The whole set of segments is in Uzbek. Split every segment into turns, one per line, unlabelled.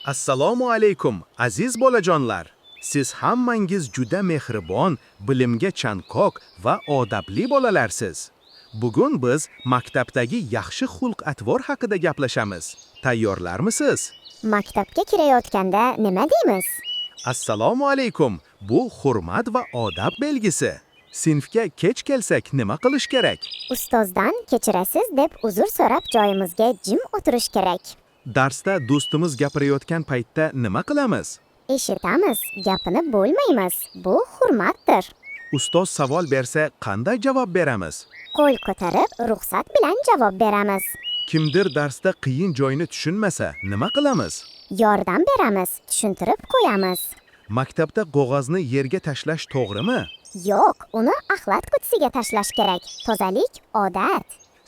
Assalomu alaykum, aziz bolajonlar. Siz hammangiz juda mehribon, bilimga chanqoq va odobli bolalarsiz. Bugun biz maktabdagi yaxshi xulq-atvor haqida gaplashamiz. Tayyorlarmisiz?
Maktabga kirayotganda nima deymiz?
Assalomu alaykum. Bu hurmat va odob belgisi. Sinfga kech kelsak nima qilish kerak?
Ustozdan kechirasiz deb uzr so'rab joyimizga jim o'tirish kerak.
Darsda do'stimiz gapirayotgan paytda nima qilamiz?
Eshitamiz, gapini bo'lmaymiz. Bu hurmatdir.
Ustoz savol bersa qanday javob beramiz?
Qo'l ko'tarib, ruxsat bilan javob beramiz.
Kimdir darsda qiyin joyni tushunmasa nima qilamiz?
Yordam beramiz, tushuntirib qo'yamiz.
Maktabda qog'ozni yerga tashlash to'g'rimi?
Yo'q, uni axlat qutisiga tashlash kerak. Tozalik odat.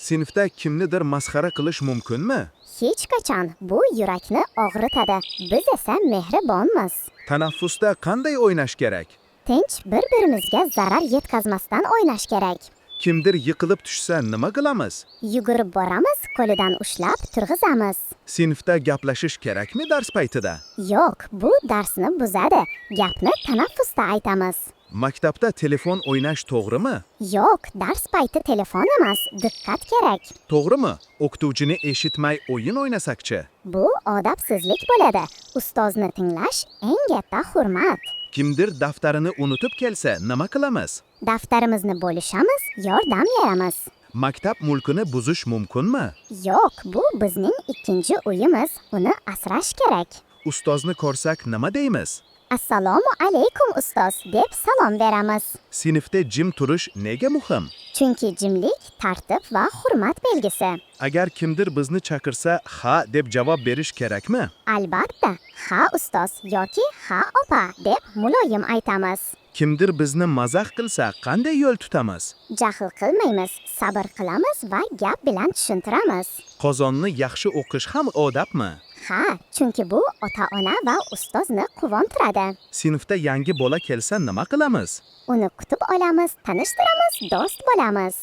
Sinfda kimnidir masxara qilish mumkinmi?
Hech qachon, bu yurakni og'ritadi. Biz esa mehribonmiz.
Tanaffusda qanday o'ynash kerak?
Tinch bir-birimizga zarar yetkazmasdan o'ynash kerak.
Kimdir yiqilib tushsa nima qilamiz?
Yugurib boramiz, qo'lidan ushlab turg'izamiz.
Sinfda gaplashish kerakmi dars paytida?
Yo'q, bu darsni buzadi. Gapni tanaffusda aytamiz.
Maktabda telefon o'ynash to'g'rimi?
Yo'q, dars payti telefon emas, diqqat kerak.
To'g'rimi? O'qituvchini eshitmay o'yin o'ynasakchi?
Bu odobsizlik bo'ladi. Ustozni tinglash eng katta hurmat.
Kimdir daftarini unutib kelsa nima qilamiz?
Daftarimizni bo'lishamiz, yordam beramiz.
Maktab mulkini buzish mumkinmi?
Yo'q, bu bizning ikkinchi uyimiz. Uni asrash kerak.
Ustozni ko'rsak nima deymiz?
Assalomu alaykum ustoz deb salom beramiz.
Sinfda jim turish nega muhim?
Chunki jimlik tartib va hurmat belgisi.
Agar kimdir bizni chaqirsa, ha deb javob berish kerakmi?
Albatta, ha ustoz yoki ha opa deb muloyim aytamiz.
Kimdir bizni mazax qilsa, qanday yo'l tutamiz?
Jahl qilmaymiz, sabr qilamiz va gap bilan tushuntiramiz.
Qozonni yaxshi o'qish ham odobmi?
Ha, chunki bu ota-ona va ustozni quvontiradi.
Sinfda yangi bola kelsa nima qilamiz?
Uni kutib olamiz, tanishtiramiz, do'st bo'lamiz.